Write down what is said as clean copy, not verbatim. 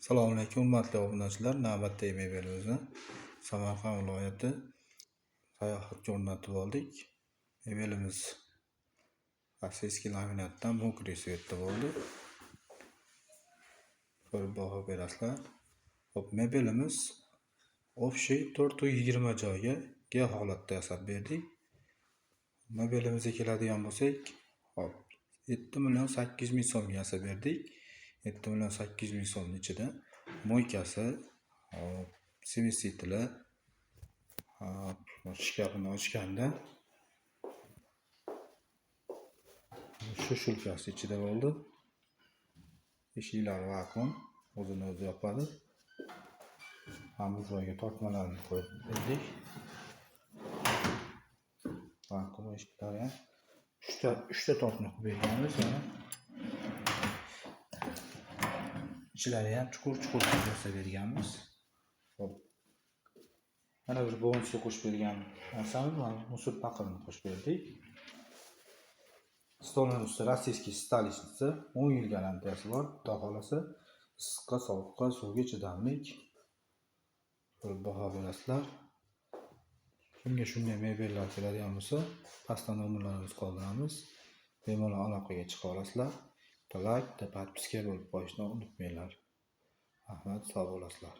Assalomu alaykum, hurmatli obunachilar. Navbatdagi mebelimizni Samarqand viloyati sayohatga o'rnatib oldik. Mebelimiz российский laminatdan мокрый цвет da bo'ldi. Ko'rib baho berasizlar. Xo'p, mebelimiz общий 4 20 joyga G holatda yasab berdik. Mebelimizga keladigan bo'lsak, hop, 7 800 ming so'mga yasab berdik. 7 800 ming so'mning ichida мойка si, hop, смеситель i, hop, shkafini ochganda сушилка si ichida bo'ldi. Eshiklari vakuum, o'zini o'zi yopadi. Ham bu joyga tortmalarni qo'yib berdik. Vakuum eshiklari ham uchta tortma qilib berganmiz mana. Ichlari ham chuqur chuqur qilib yasab berganmiz. Xo'p. Mana bir bonusga qo'shib bergan narsamiz, mana мусор paqirni qo'shib berdik. Stolning usti российский столешница, 10 yil garantiyasi bor. Xudo xohlasa, issiqqa, sovuqqa, suvga chidamlik. Ko'rib baho berasizlar. Kimga shunday mebellar keladigan bo'lsa, pastda nomerlarimizni qoldiramiz. Bemalol aloqaga chiqa olasizlar. Bitta layk, bitta подписка bo'lib qo'yishni unutmanglar. Rahmat, sog' bo'lasizlar.